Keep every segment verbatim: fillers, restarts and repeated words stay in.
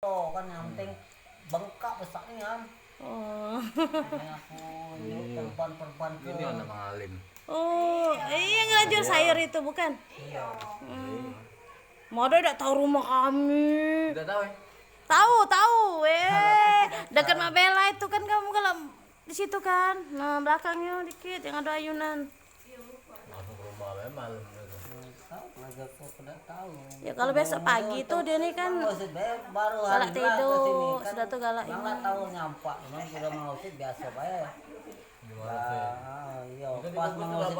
Oh, kan yang penting bengkak besak nian. Oh. Ini aku nyuruh perban-perban ke. Ini anak Mang Alim. Oh, iya, yang jual sayur itu, bukan? Iya. Hmm. Mada dak tahu rumah kami. Tidak tahu, eh? Tahu, tahu, eh. Dekat Mak Bella itu kan, kamu kalau di situ kan. Nah, belakangnya dikit yang ada ayunan. Masuk rumah be malam itu. Tahu, aku dak tahu. Ya, kalau besok pagi tuh dia nih kan baru galak hari tidur, ke sini kan, sudah tuh galak ini. Tahu nyampak, memang sudah mau sih biasa bae. Gimana sih? Ah, iya, pas mau sih.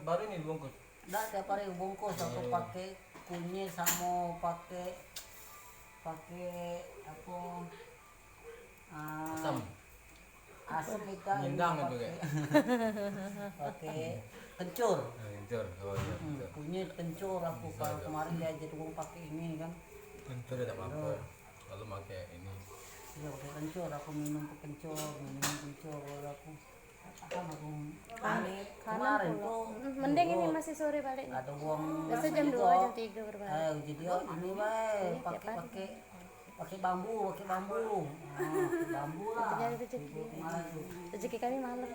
Baru ini dibungkus. Ndak, tiap hari bungkus aku pakai kunyit sama pakai, pakai apa? Ah, asam. Asam kita ini pakai, pakai kencur. Nah, kencur. Oh, iya, hmm, kencur. Kunyit kencur aku. Bisa, kalau kemarin diajak wong pakai ini kan. Kencur dak apa-apa. Lalu pakai ini. Iya, pakai kencur. Aku minum kencur, minum kencur kalau aku. Kan aku balik kemarin tuh. Mending ini masih sore balik. Ada wong biasa jam dua, jam tiga baru balik. Eh, jadi ini bae, pakai, pakai Pakai bambu, pakai bambu. Nah, pakai bambu lah. Itu jadi rezeki. Kemarin tuh. Rezeki kami malam.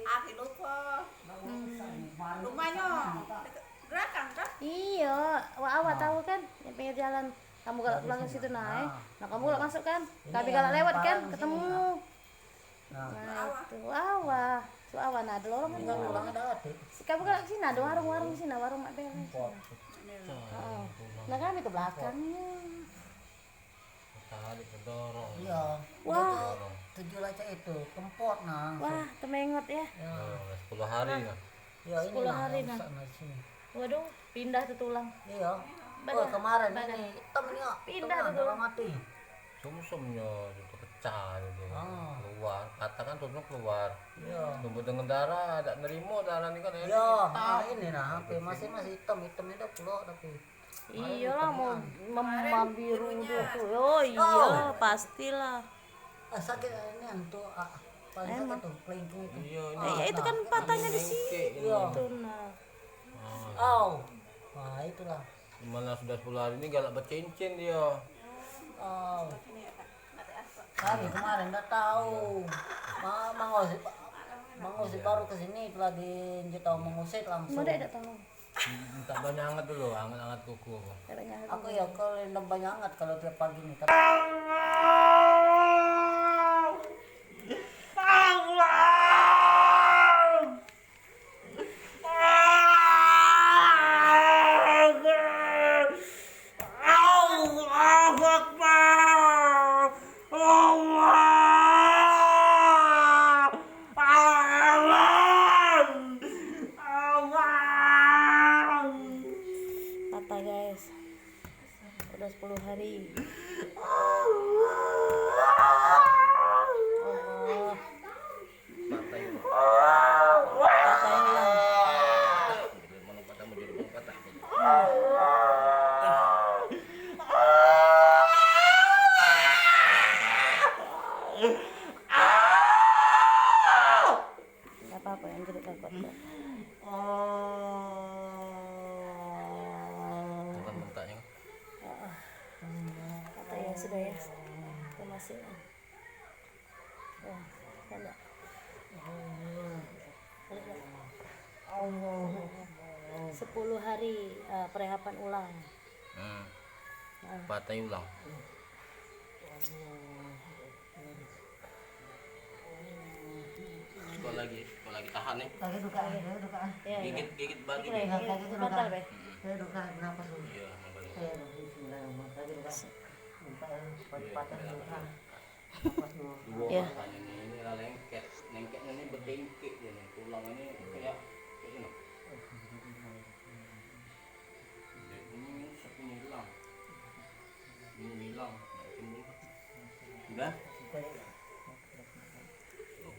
Aku lupa. Hmm. Rumahnya dekat belakang kan? Iya, awak, awak tahu kan, yang pinggir jalan. Kamu galak pulang ke situ, nah, eh. Nah, kamu galak masuk kan? Kami galak lewat kan, ketemu. Nah, itu. Wah, wah. Wah, wah, nah, ada lorong kan. Iya, lorong ada, Dik. Kamu kalau ke sini ada warung-warung di sini, warung Mak Bella di sini. Heeh. Nah, kami ke belakangnya. Tadi kedorong. Iya. Wah. Tujuh lah cak itu, kempot nah. Wah, temengot ya. Ya. Oh, sepuluh hari ya. Ya, ini sepuluh hari nah. Rusak nah sini. Waduh, pindah tuh tulang. Iya. Oh, kemarin ini hitam ini, kok. Pindah tuh tulang. Mati. Sumsumnyo itu pecah itu. Ah. Keluar, patah kan sumsum keluar. Iya. Tumbuh dengan darah, dak nerimo darah ni kan. Iya, ah, ini nah, hampir masih, masih hitam, hitam itu pulo tapi. Iyalah, mau mambiru dia tuh. Oh iya, pastilah. Ah, sakit ini tuh, ah, paling sakit tuh, kelingking itu. Iya, ini. Eh, ya, itu kan patahnya di situ, nah. Au. Nah, itulah. Gimana sudah sepuluh hari ini galak becincin dia. Au. Kami kemarin dak tahu. Ma-, Mang Osit, Mang Osit baru ke sini, telah di, tahu Mang Osit langsung. Mada dak tahu. Minta banyak anget dulu, anget-anget kuku apa. Aku ya kalau minta banyak anget kalau tiap pagi nih. Allahu Akbar. Allah. Allah. Allah. Patah, guys. Udah sepuluh hari. Allah. Patah ini. Patah ini. Mana patah, mau jadi mana patah. Enggak apa-apa, yang jeruk takut. Bukan bentaknya. Heeh. Kata ya sudah ya. Itu masih. Oh, ada. Sepuluh hari, eh, perehapan ulang. Hmm. Nah. Patai ulang. Kok lagi, kok lagi tahan nih. Lagi duka, lagi duka. Ya, ya. Gigit, gigit batu. Ini batal, Be. Lagi duka, kenapa tuh? Iya, kenapa tuh? Saya bismillahirrahmanirrahim. Lagi duka. Minta yang cepat-cepat yang duka. Duo patah ini, ini lah lengket. Lengketnya ini betengkek dia nih. Tulang ini kayak, kayak gini. Ini sepunya hilang. Ini hilang. Udah?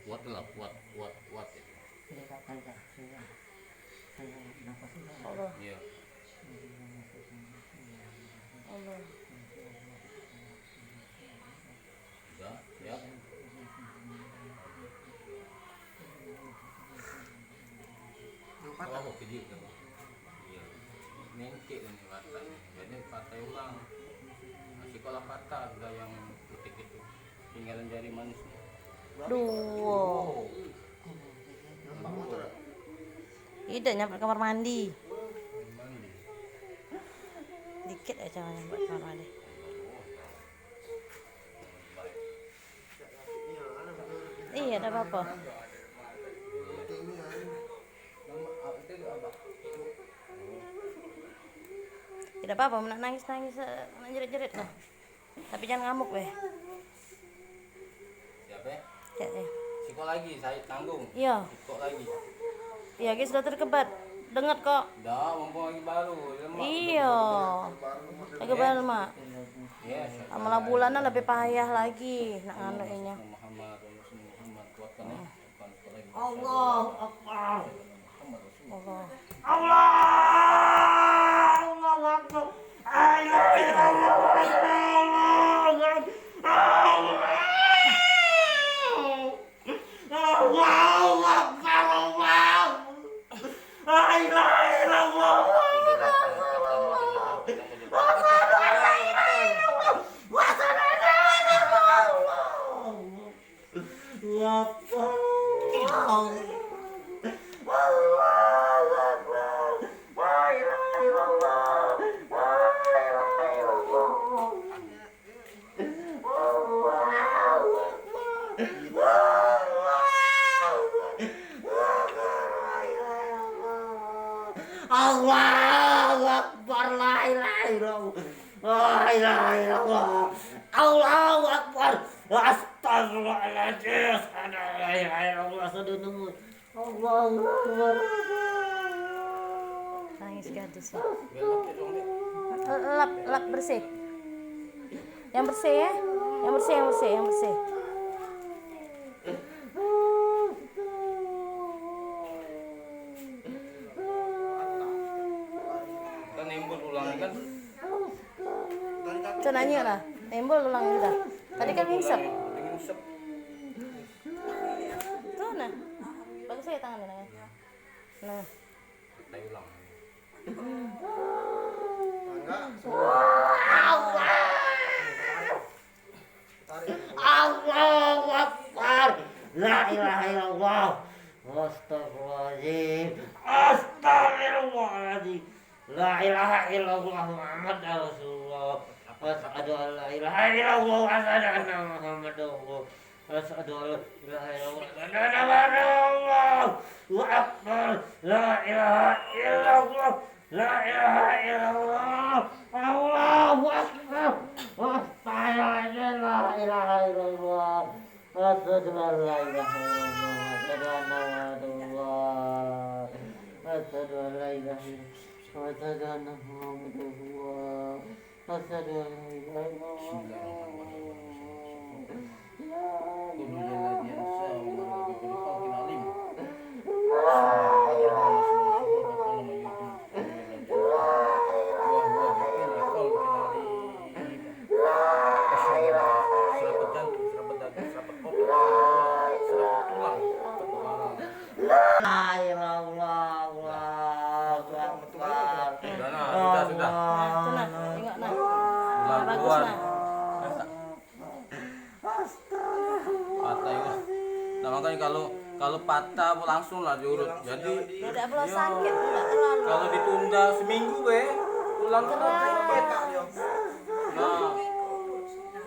Kuat lah, kuat, kuat, kuat. Allah. Iya. Allah. Udah, siap. Apa kecil tu? Iya. Nengkek ni patah ni. Jadi patah ulang. Patah sudah yang putih itu. Tinggalan jari manis. Duo. Idak nyampe kamar mandi. Dikit aja nyampe kamar mandi. Iya, dak apa-apa. Tidak apa-apa, nak nangis-nangis, eh, nak jerit-jerit lah. Tapi jangan ngamuk weh. Siape? Cak, eh. Sikok lagi, saya tanggung. Iya. Sikok lagi. Iya, guys, sudah terkebat. Denget kok. Dah, mumpung lagi baru, lemak. Iya. Lagi baru, Mak. Iya, Amalah bulanan lebih payah lagi nak nganu inya. Muhammad, Muhammad, kuatkan ya. Allahu Akbar. Allah. Allah. Allahu Akbar. La ilaha illallah. Allahu Akbar. Allah. La ilaha illallah. Asyhadu an la ilaha illallah. Asyhadu an la ilaha illallah. Allahu Akbar. Allahu Akbar. La ilaha illallah. La ilaha illallah. Allahu Akbar. Allahu Akbar. La ilaha illallah. Allahu Akbar. La ilaha illallah. La ilaha illallah. Allahu Akbar. Astagfirullahaladzim. La ilaha illallah. Sudah nemu. Allahu Akbar. Nangis gadis. Lap, lap bersih. Yang bersih ya. Yang bersih, yang bersih, yang bersih. Kan nimbul ulang kan. Cak nanya lah. Nimbul ulang juga. Tadi kan ngisep. Ngisep. Tuh nah. Bagus aja tangan, tangan. Nah. Tarik ulang. Allahu Akbar. La ilaha illallah. Astagfirullahaladzim. Astagfirullahaladzim. La ilaha illallah Muhammad Rasulullah. Asyhadu an la ilaha illallah wa asyhadu anna Muhammadar Rasulullah. Asyhadu an la ilaha illallah. Asyhadu anna Muhammadar Rasulullah. Allahu Akbar. La ilaha illallah. La ilaha illallah. Allahu Akbar. Astagfirullahaladzim. La ilaha illallah. Asyhadu an la ilaha illallah. Asyhadu anna Muhammadar Rasulullah. Asyhadu an la ilaha illallah. Asyhadu anna Muhammadar Rasulullah. Asyhadu an la ilaha illallah. Bismillahirrahmanirrahim. Qul huwallahu ahad, Allahu samad, lam yalid walam yulad, walam yakul lahu kufuwan ahad. Wa huwa bi kulli khalqin alim. Serabut jantung, serabut daging, serabut otot, serabut tulang, serabut marah. La ilaha illallah, Allahu Akbar. Sudah, nah, sudah, sudah. Nah, tu nah, tengok nah. Ulang. Nah, bagus keluar. Nah. Patah itu. Nah, makanya kalau, kalau patah langsung lah diurut. Jadi, dak perlu sakit, dak terlalu. Kalau ditunda seminggu be, ulang terus. Nah.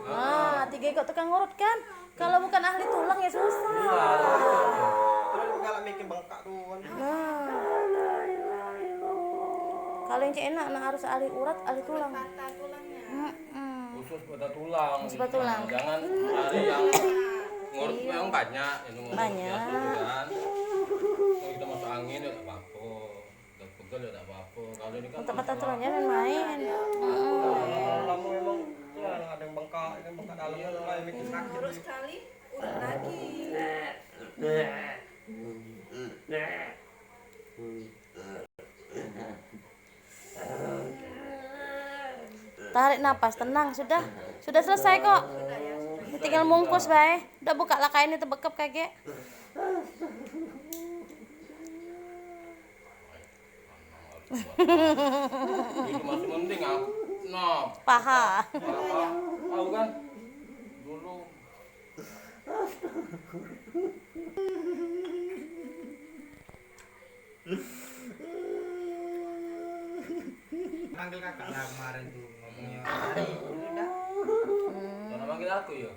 Nah, tiga ikut tukang urut kan? Kalau bukan ahli tulang ya susah. Iya. Terus galak mikir bengkak tu kan. Nah. Kalau yang cak enak, nah harus ahli urat, ahli tulang. Patah tulangnya. Mm-mm. Khusus patah tulang. Khusus patah tulang. Jangan ahli yang ngurut memang banyak, yang ngurut biasa kan. Kalau kita masuk angin ya tak apa-apa. Dah pegel ya tak apa-apa. Kalau ini kan untuk patah tulang jangan main. Lama memang ya, ada yang bengkak, ada yang bengkak dalam, mulai mikir sakit. Urut sekali, urut lagi. Tarik napas, tenang, sudah. Sudah selesai kok. Tinggal mungkus bae. Udah buka lah kain itu bekep kagek. Itu masih mending aku. Nah, paha. Paha. Tahu kan? Dulu. Panggil kakak lah kemarin tuh, ngomongnya hari dulu dah. Jangan manggil aku ya.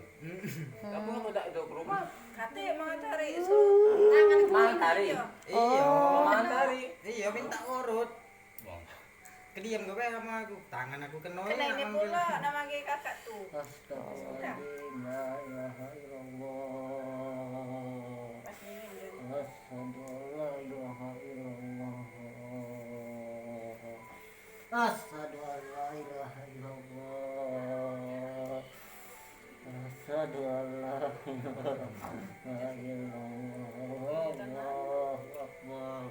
Kamu ngapa tak duduk ke rumah? Kate mau cari su-, tangan. Mau cari? Iya. Oh, mau cari. Iya, minta urut. Wah. Kediam gue bae sama aku. Tangan aku kena. Kena ini manggil. Pula nak manggil kakak tuh. Astagfirullahaladzim, la ilaha illallah. Pas ini dia. Asyhadu an la ilaha illallah. Asyhadu an la ilaha illallah. Asyhadu an la ilaha illallah. Allahu Akbar.